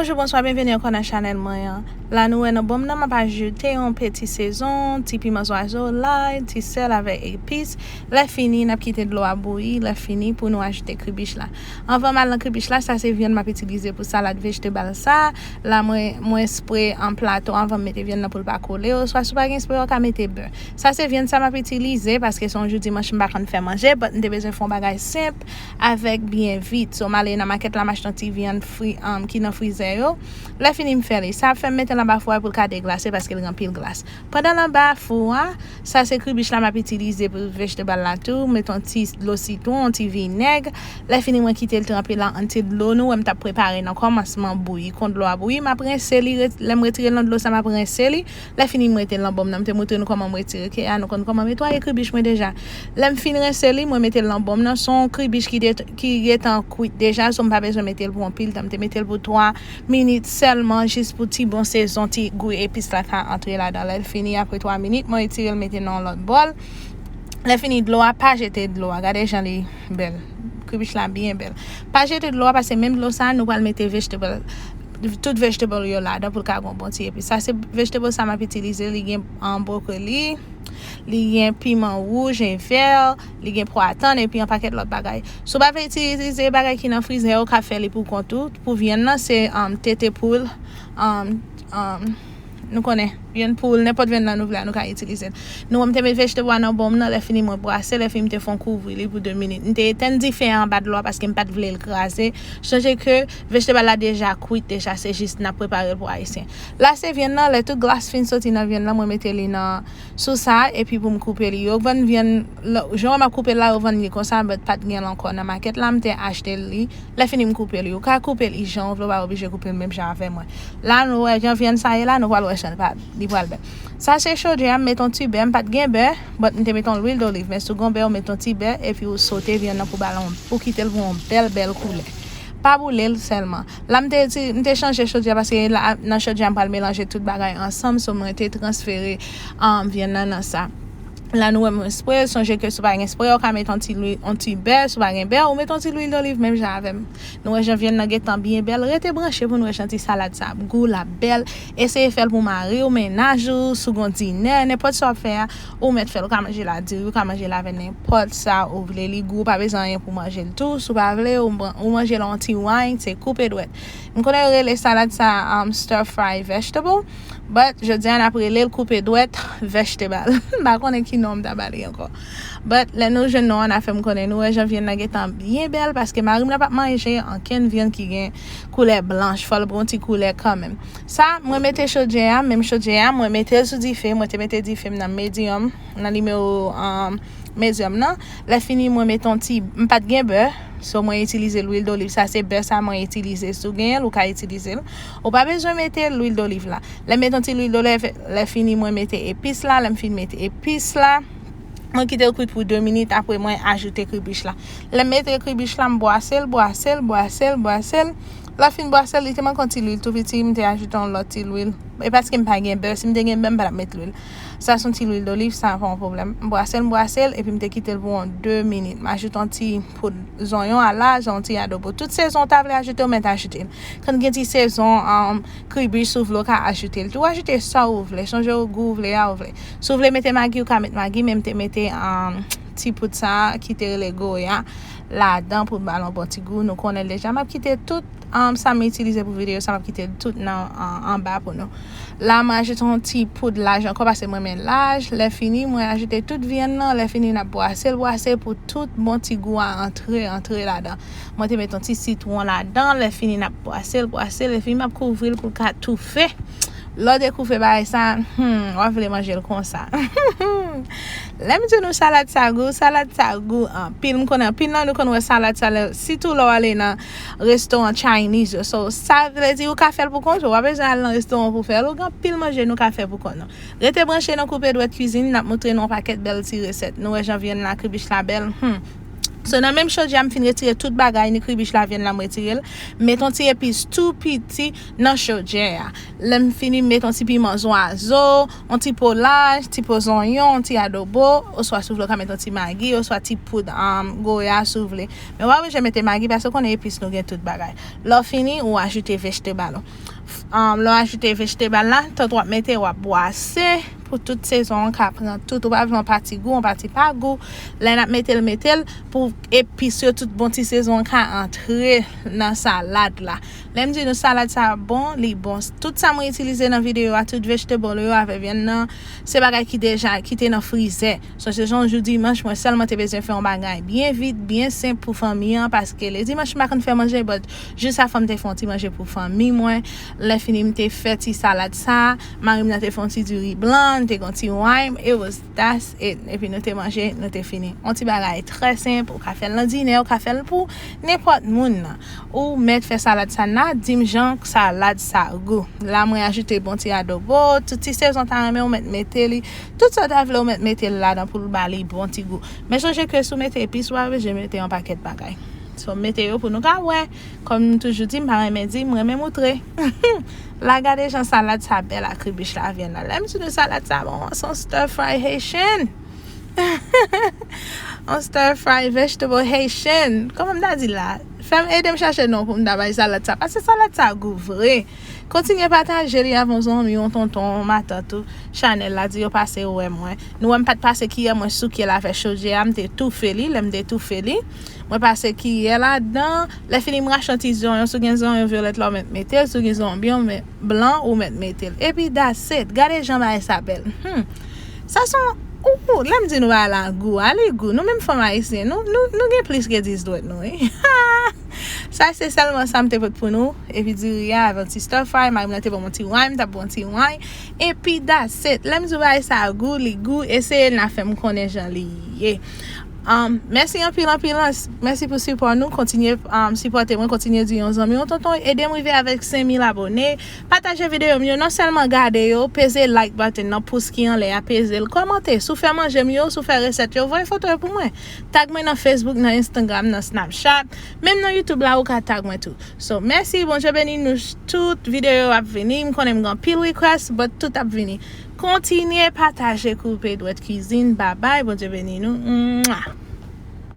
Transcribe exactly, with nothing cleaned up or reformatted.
Bonjou, bonswa, byenveni ankò nan chanèl mwen an. La nou wè nan bòm nan, m ap ajoute yon peti sezon, ti piman zwazo, lay, ti sèl avèk epis. Lè fini, n ap kite dlo a bouyi. Lè fini, pou nou ajoute kribich la. Anvan m al nan kribich la, sa se vyann m ap itilize pou salad vejetebal sa. La mwen, mwen spre an plato anvan m mete vyann nan pou l pa kole. Oswa si w pa gen spre, w ka mete bè. Sa se vyann sa m ap itilize paske se yon jou dimanch m pa konn fè manje, but m te bezwen fè yon bagay senp avèk byen vit. So, m ale nan makèt la, m achte yon ti vyann fri, um, ki nan frizè yo. Lè fini, m fè li. Sa ap fè m mete l anba fou a pou l ka deglase paske l gen anpil glas. Pandan l anba fou a, sa se kribich la m ap itilize pou vejetebal la tou. M mete yon ti dlo sitwon, yon ti vinèg. Lè fini, mwen kite l tranpe la, ann ti dlo nou wè m t ap prepare nan kòmansman bouyi. Kon dlo a bouyi, m ap rense li. Ret- Lè m retire l nan dlo sa, m ap rense li. Lè fini, m mete l nan bòm nan. M te montre nou kòman m retire ke a, nou konn kòman m netwaye kribich mwen deja. Lè m fin rense li, mwen mete l nan bòm nan. Se yon kribich ki, det- ki gentan kwit deja, so m pa bezwen mete l pou anpil tan. M te mete l pou twa minit sèlman, jis pou ti bon sezon, ti gou epis la ka antre ladan. Lè l fini, apre twa minit, mwen retire l, mete nan yon lòt bòl. Lè fini, dlo a, pa jete dlo a. Gade jan li bèl. Kribich la byen bèl. Pa jete dlo a, paske menm dlo sa, nou pral mete vegetable, tout vegetable yo ladan pou l ka gen yon bon ti epis. Sa se vegetable sa m ap itilize, li gen, um, brokoli, li gen piman wouj e vè, li gen pwa tann, epi yon pakèt lòt bagay. Si w pa vle itilize bagay ki nan frizè, ou ka fè li pou kont ou. Pou vyann nan, se, um, tete poul, um, um, nou konnen, vyann poul, nenpòt vyann nan nou vle a, nou ka itilize l. Nou wè m te met vejetable a nan bòm nan, lè fini mwen bwase, lè fini m te fè yon kouvri li pou de minit. M te etenn dife a anba dlo a paske m pa t vle l kraze. Sonje ke vejetable la deja kwit, deja se jis n ap prepare l pou ayisyen. La se vyann nan, lè tout glas fin soti nan vyann nan, mwen mete li nan sou sa, epi pou m koupe li. Yo vann vyann, lè- jan w wè m ap koupe l la, yo vann li konsa, but pa t gen l ankò nan makèt la, m te achte li. Lè fini m koupe li. Ou ka koupe li jan w vle, ou pa oblije koupe l menm jan avè mwen. La, nou wè jan vyann sa ye la, nou pral wè jan li pa- li pral bèl. Sa se chodyè a, m met yon ti bè, m pa t gen bè, but m te met yon lwil doliv, men si w gen bè, ou met yon ti bè, epi ou sote vyann nan pou ba l yon, pou kite l pou yon bèl, bèl koulè. Pa boule l sèlman. La, m te, ti- m te chanje chodyè a paske la, nan chodyè a, m pral melanje tout bagay ansanm, so mwen te transfere, um, vyann nan nan sa. La nou wè mwen spre, sonje ke si w pa gen spre, ou ka met yon ti lwi- yon ti bè, si w pa gen bè, ou met yon ti lwil doliv menm jan avè m. Nou wè jan vyann nan gentan byen bèl, rete branche pou nou wè jan ti salad sa ap gou, l ap bèl. Eseye fè l pou mari w, mennaj ou, si w gen yon dinè, nenpòt sa w ap fè a, ou mèt fè l, ou ka manje l ak diri, ou ka manje l avè nenpòt sa ou vle, li gou, ou pa bezwen anyen pou manje l tou, si w pa vle, ou, ou manje l an yon ti wine, se koupe dwèt. M konnen yo rele salad sa, um, stir fry vegetable, but jodi a n ap rele l koupe dwèt vegetable. M pa konnen ki non m ta ba li ankò. But lè nou jwenn non an, n a fè m konnen. Nou wè jan vyann nan gentan byen bèl paske mari m nan p ap manje ankenn vyann ki gen koulè blanch. Fò l gen yon ti koulè kanmenm. Sa, mwen mete chodyè a, menm chodyè a, mwen mete l sou dife. Mwen te mete dife m nan medium, nan nimewo, um, medium nan. Lè fini, mwen mete yon ti, m pa t gen bè, so mwen itilize lwil doliv. Sa se bè sa mwen itilize. Si w genyen l, ou ka itilize l. Ou pa bezwen mete lwil doliv la. Lè m mete yon ti lwil doliv, lè fini, mwen mete epis la. Lè m fin mete epis la, mwen kite l kwit pou de minit, apre mwen ajoute kribich la. Lè m mete kribich la, m bwase l, bwase l, bwase l, bwase l. Lè fin bwase l, li te manke yon ti lwil tou piti, m te ajoute yon lòt ti lwil. E paske m pa gen bè, si m te gen bè, m pa t ap met lwil. Sa se yon ti lwil doliv, sa pa yon pwoblèm. M bwase l, m bwase l, epi m te kite l pou yon de minit. M ajoute yon ti poud zonyon a la, yon ti adobo. Tout sezon w ta vle ajoute, ou mèt ajoute l. Kan gen ti sezon, um, kribich, si w vle, ou ka ajoute l tou. Ajoute sa ou vle. Sonje w gou w vle a, ou vle. Si w vle mete magi, ou ka met magi, men m te mete, um, ti poud sa a ki te rele Goya ladan pou l ba l yon bon ti gou. Nou konnen l deja. M ap kite tout, um, sa m itilize pou videyo sa, m ap kite l tout nan, uh, anba pou nou. La, mwen ajoute yon ti poud laj ankò, paske mwen renmen laj. Lè fini, mwen ajoute tout vyann nan. Lè fini, n ap bwase l, bwase pou tout bon ti gou a antre, antre ladan. Mwen te met yon ti sitwon ladan. Lè fini, n ap bwase l, bwase l. Lè fini, m ap kouvri l pou l ka toufe. Lè w dekoupe bagay sa, hmm, w ap vle manje l konsa. Lè m di nou salad sa gou, salad sa gou anpil. M konnen anpil nan nou konn wè salad sa, lè, sitou lè w ale nan restoran Chinese yo. So, sa vle di ou ka fè l pou kont ou. W pa bezwen al nan restoran pou fè l. Ou gen anpil manje nou ka fè pou kont nou. Rete branche nan Koupe Dwèt Cuisine, n ap montre nou yon pakèt bèl ti resèt. Nou wè jan vyann la, kribich la bèl. Hmm. So, nan menm chodyè a, m fin retire tout bagay, ni kribich lavyann la, m retire l. M met yon ti epis tou piti nan chodyè a. Lè m fini, m met yon ti piman zwazo, yon ti po laj, ti po zonyon, yon ti adobo, oswa si w vle, w ka met yon ti magi, oswa ti poud um, goya, si w vle. Men w pa oblije mete magi, paske w konnen epis nou gen tout bagay. Lè w fini, ou ajoute vejetable ou. Um, lè w ajoute vejetable la, tan w ap mete, w ap bwase pou tout sezon an ka pran tout. Ou pa vle yon pati gou, yon pati pa gou. Lè n ap mete l, mete l pou epis yo, tout bon ti sezon an ka antre nan salad la. Lè m di nou salad sa bon, li bon. Tout sa mwen itilize nan videyo a, tout vegetable yo avè vyann nan, se bagay ki deja, ki te nan frizè. So, se jan jou dimanch, mwen sèlman te bezwen fè yon bagay byen vit, byen senp pou fanmi an, paske le dimanch m pa konn fè manje, but jis afè m te fè yon ti manje pou fanmi mwen. Lè fini, m te fè ti salad sa, mari m nan te fè yon ti diri blan, m te gen yon ti wine, it was, that's it. Epi nou te manje, nou te fini. Yon ti bagay trè senp, ou ka fè l nan dinè, ou ka fè l pou nenpòt moun nan. Ou mèt fè salad sa, na di m jan salad sa gou. La, mwen ajoute bon ti adobo, tout ti sezon ta renmen, ou mèt mete li. Tout sa w ta vle, ou mèt mete l ladan pou l ba li bon ti gou. Men sonje ke si w mete epis, ou pa oblije mete yon pakèt bagay. So, mete yo pou nou ka wè. Kòm m toujou di, m pa renmen di, m renmen moutre. La, gade jan salad sa bèl ak kribich lavyann nan. Lè m di nou salad sa bon, se yon stir fry Haitian. Yon stir fry vegetable Haitian. Kòman m ta di la? Fè m, ede m chache non pou m ta bay salad sa. Paske salad sa gou vre. Kontinye pataje li avè yon zanmi, yon tonton, yon matant ou. Chanèl la di yo pase wè mwen. Nou wè m pa t pase kiyè, mwen souke l avè chodyè a, m te toufe li. Lè m te toufe li, mwen pase kiyè ladan. Lè fini, m rache yon ti zonyon. Si w gen zonyon vyolèt la, ou mèt mete l. Si w gen zonyon blan, ou mèt mete l. Epi, that's it. Gade jan bagay sa bèl. Hmm. Sa se yon, ou, lè m di nou bagay la gou, a li gou. Nou menm fanm ayisyen, nou, nou, nou gen plis ke dis dwèt nou, wi. Sa se sèlman sa m te pot pou nou. Epi diri a avè yon ti stir fry, mari m nan te ban m yon ti wine, m t ap bwè yon ti wine. Epi that's it. Lè m di w bagay sa gou, li gou, eseye l, n a fè m konnen jan li ye. Um, mèsi anpil, anpil, ans-, mèsi pou sipò nou, kontinye um, sipòte mwen, kontinye di yon zanmi, yon tonton, ede m rive avèk senk mil abone, pataje videyo m yo, non sèlman gade yo, peze like button nan, pous ki anlè a, peze l, kòmante, si w fè manje m yo, si w fè resèt yo, voye foto yo pou mwen, tag mwen nan Facebook, nan Instagram, nan Snapchat, menm nan YouTube la, ou ka tag mwen tou. So, mèsi, Bondye beni nou tout, videyo ap vini, m konnen m gen anpil request, but tout ap vini. Kontinye pataje Koupe Dwèt Kwizin, babay, Bondye beni nou. Mwah!